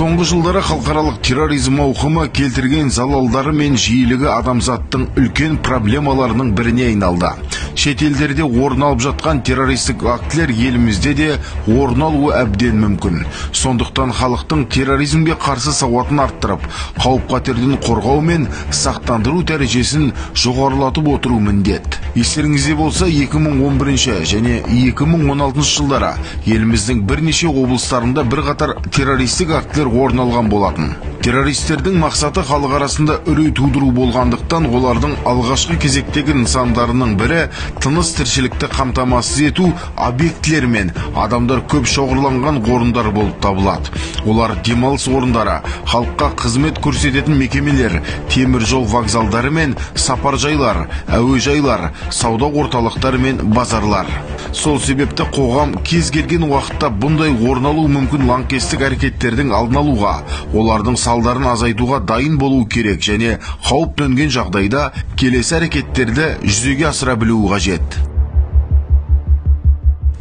Соңғы жылдары халықаралық терроризм ауқымы келтірген залалдары мен жиілігі адамзаттың үлкен проблемаларының біріне айналды. Шетелдерде орын алып жатқан террористік актілер елімізде де орын алуы әбден мүмкін. Сондықтан халықтың терроризмге қарсы сауатын арттырып, қауіп-қатерден қорғау мен сақтандыру дәрежесін жоғарылатып отыру міндет. Естеріңізде болса, 2011 және 2016 жылдары еліміздің бірнеше облыстарында бірқатар террористік актілер орын алған болатын. Террористердің мақсаты халық арасында үрей тудыру болғандықтан, олардың алғашқы кезектегі нысандарының бірі тыныс тіршілікті қамтамасыз ету объектілері мен адамдар көп шоғырланған орындар болып табылады. Олар демалыс орындары, халыққа қызмет көрсететін мекемелер, темір жол вокзалдары мен сапаржайлар, әуежайлар, сауда орталықтары мен базарлар. Сол себепті қоғам кез келген уақытта бұндай орын алуы мүмкін лаңкестік әрекеттердің алдын алуға, олардың салдарын азайтуға дайын болу керек және қауіп төнген жағдайда келесі әрекеттерді жүзеге асыра білуі қажет.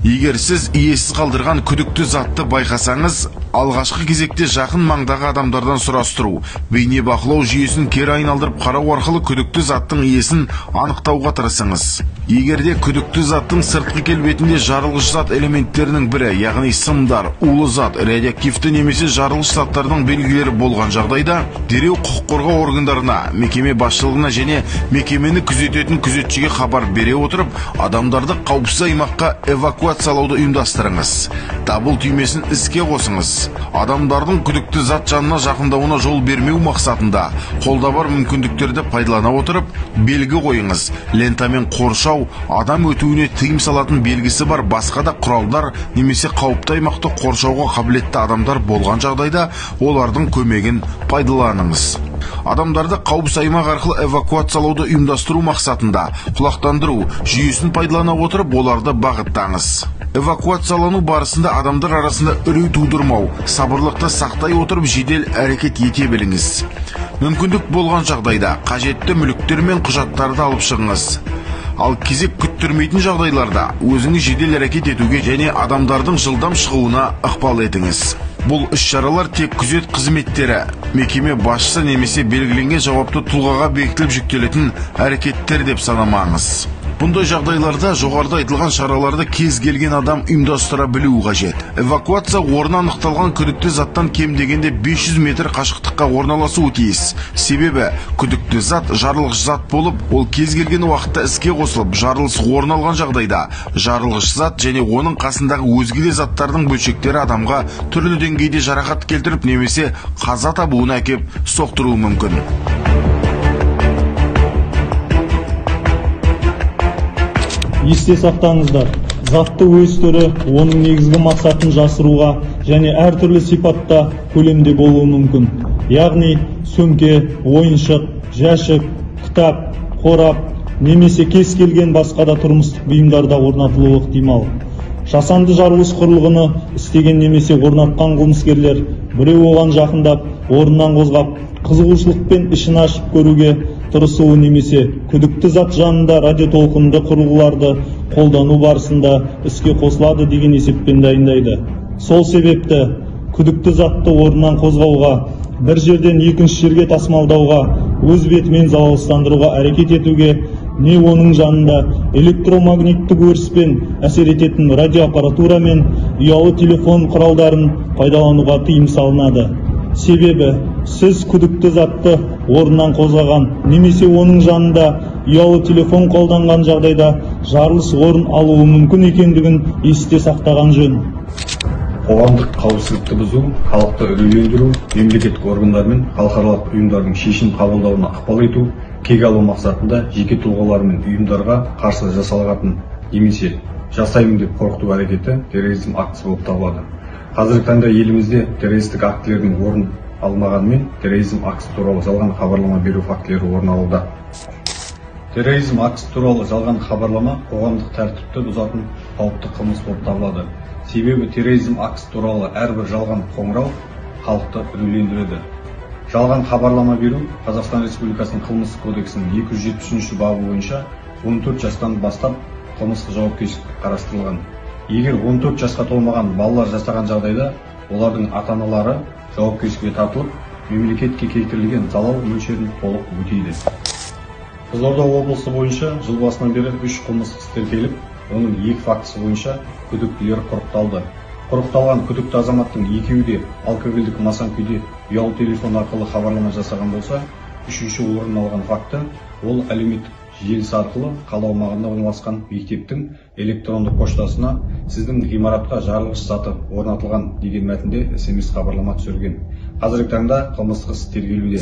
Егер сіз иесіз қалдырған күдікті затты байқасаңыз, алғашқы кезекте жақын маңдағы адамдардан сұрастыру, бейне бақылау жүйесін кері айналдырып қарау арқылы күдікті заттың иесін анықтауға тырысыңыз. Егер де күдікті заттың сыртқы келбетінде жарылғыш зат элементтерінің бірі, яғни сымдар, улы зат, радиоактивті немесе жарылғыш заттардың белгілері болған жағдайда, дереу құқық қорғау органдарына, мекеме басшылығына және мекемені күзететін күзетшіге хабар бере отырып, адамдарды қауіпсіз аймаққа эвакуациялауды ұйымдастырыңыз. Дабыл түймесін іске қосыңыз. Адамдардың күдікті зат жанына жақындауына жол бермеу мақсатында қолда бар мүмкіндіктерді пайдалана отырып, белгі қойыңыз. Лентамен қоршау, адам өтуіне тыйым салатын белгісі бар басқа да құралдар немесе қауіпті аймақты қоршауға қабілетті адамдар болған жағдайда олардың көмегін пайдаланыңыз. Адамдарды қауіпсіз аймақ арқылы эвакуациялауды ұйымдастыру мақсатында құлақтандыру жүйесін пайдалана отырып, оларды бағыттаңыз. Эвакуациялану барысында адамдар арасында үрей тудырмау, сабырлықты сақтай отырып жедел әрекет ете біліңіз. Мүмкіндік болған жағдайда қажетті мүліктер мен құжаттарды алып шығыңыз. Ал кезек күттірмейтін жағдайларда өзіңіз жедел әрекет етуге және адамдардың жылдам шығуына ықпал етіңіз. Бұл іс-шаралар тек күзет қызметтері, мекеме басшысы немесе белгіленген жауапты тұлғаға бекітіліп жүктелетін әрекеттер деп санамаңыз. Бұндай жағдайларда жоғарыда айтылған шараларды кез келген адам ұйымдастыра білуі қажет. Эвакуация орны анықталған күдікті заттан кем дегенде 500 метр қашықтыққа орналасуы тиіс. Себебі күдікті зат жарылғыш зат болып, ол кез келген уақытта іске қосылып, жарылыс орын алған жағдайда жарылғыш зат және оның қасындағы өзге де заттардың бөлшектері адамға түрлі деңгейде жарақат келтіріп немесе қаза табуына әкеп соқтыруы мүмкін. Есте сақтаңыздар, затты өз түрі оның негізгі мақсатын жасыруға және әртүрлі сипатта көлемде болуы мүмкін. Яғни сөмке, ойыншық, жәшік, кітап, қорап немесе кез келген басқа да тұрмыстық бұйымдарда орнатылуы ықтимал. Жасанды жарылғыш құрылғыны істеген немесе орнатқан қылмыскерлер біреу оған жақындап, орнынан қозғап, қызығушылықпен ішін ашып көруге тырысуы немесе күдікті зат жанында радиотолқынды құрылғыларды қолдану барысында іске қосылады деген есеппен дайындайды. Сол себепті күдікті затты орнынан қозғауға, бір жерден екінші жерге тасымалдауға, өз бетімен залалсыздандыруға әрекет етуге, не оның жанында электромагниттік өріспен әсер ететін радиоаппаратура мен ұялы телефон құралдарын пайдалануға тыйым салынады. Себебі сіз күдікті затты орнынан қозғаған немесе оның жанында ұялы телефон қолданған жағдайда жарылыс орын алуы мүмкін екендігін есте сақтаған жөн. Қоғамдық қауіпсіздікті бұзу, халықты үрейлендіру, мемлекеттік органдар мен халықаралық ұйымдардың шешім қабылдауына ықпал ету, кек алу мақсатында жеке тұлғалар мен ұйымдарға қарсы жасалатын немесе жасаймын деп қорқыту әрекеті терроризм актісі болып табылады. Қазіргі таңда елімізде террористік актілердің орын алмағанымен терроризм актісі туралы жалған хабарлама беру фактілері орын алуда. Терроризм актісі туралы жалған хабарлама қоғамдық тәртіпті бұзатын қауіпті қылмыс болып табылады. Себебі терроризм актісі туралы әрбір жалған қоңырау халықты үрейлендіреді. Жалған хабарлама беру Қазақстан Республикасының Қылмыстық кодексінің 273 бабы бойынша 14 жастан бастап қылмыстық жауапкершілік қарастырылған. Егер 14 жасқа толмаған балалар жасаған жағдайда Олардың ата-аналары жауапкершілікке тартылып, мемлекетке келтірілген залал мөлшерін толық өтейді. Қызылорда облысы бойынша жыл басынан бері 3 қылмыстық іс тіркеліп, оның 2 фактісі бойынша күдіктілер құрықталды. Құрықталған күдікті азаматтың екеуі де алкогольдік масаң күйде ұялы телефон арқылы хабарлама жасаған болса, үшінші орын алған факті ол әлеуметтік желісі арқылы қала аумағында орналасқан мектептің электронды поштасына сіздің ғимаратқа жарылғыш заты орнатылған деген мәтінде СМС хабарлама түсірген. Қазіргі таңда қылмыстық іс тергелуде.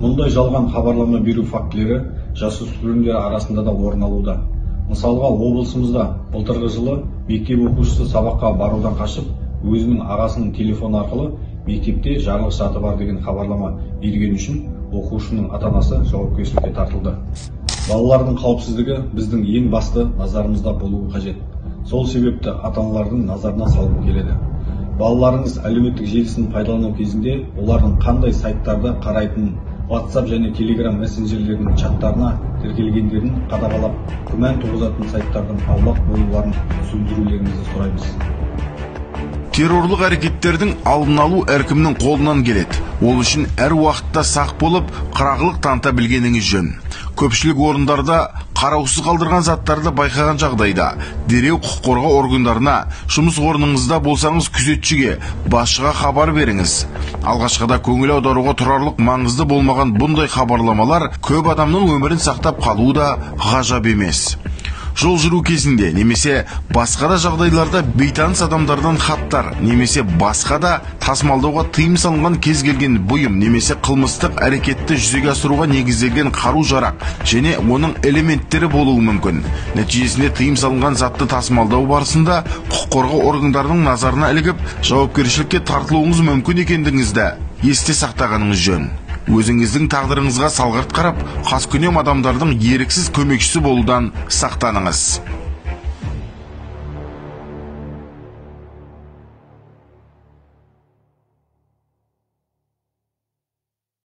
Мұндай жалған хабарлама беру фактілері жасөспірімдер арасында да орын алуда. Мысалға, облысымызда былтырғы жылы мектеп оқушысы сабаққа барудан қашып, өзінің ағасының телефоны арқылы мектепте жарылғыш заты бар деген хабарлама берген үшін оқушының ата-анасы жауапкершілікке тартылды. Балалардың қауіпсіздігі біздің ең басты назарымызда болуы қажет. Сол себепті ата-аналардың назарына салғым келеді. Балаларыңыз әлеуметтік желісін пайдалану кезінде олардың қандай сайттарды қарайтынын, WhatsApp және Telegram мессенджерлерінің чаттарына тіркелгендерін қадағалап, күмән туғызатын сайттардан аулақ болуларын түсіндірулеріңізді сұраймыз. Террорлық әрекеттердің алдын алу әркімнің қолынан келеді. Ол үшін әр уақытта сақ болып, қырағылық таныта білгеніңіз жөн. Көпшілік орындарда қараусыз қалдырған заттарды байқаған жағдайда дереу құқық қорғау органдарына, жұмыс орныңызда болсаңыз күзетшіге, басшыға хабар беріңіз. Алғашқыда көңіл аударуға тұрарлық маңызды болмаған бұндай хабарламалар көп адамның өмірін сақтап қалуы да ғажап емес. Жол жүру кезінде немесе басқа да жағдайларда бейтаныс адамдардан хаттар немесе басқа да тасымалдауға тыйым салынған кез келген бұйым немесе қылмыстық әрекетті жүзеге асыруға негізделген қару-жарақ және оның элементтері болуы мүмкін. Нәтижесінде тыйым салынған затты тасымалдау барысында құқық қорғау органдарының назарына ілігіп, жауапкершілікке тартылуыңыз мүмкін екендігіңізді есте сақтағаныңыз жөн. Өзіңіздің тағдырыңызға салғырт қарап, қаскүнем адамдардың еріксіз көмекшісі болудан сақтаныңыз.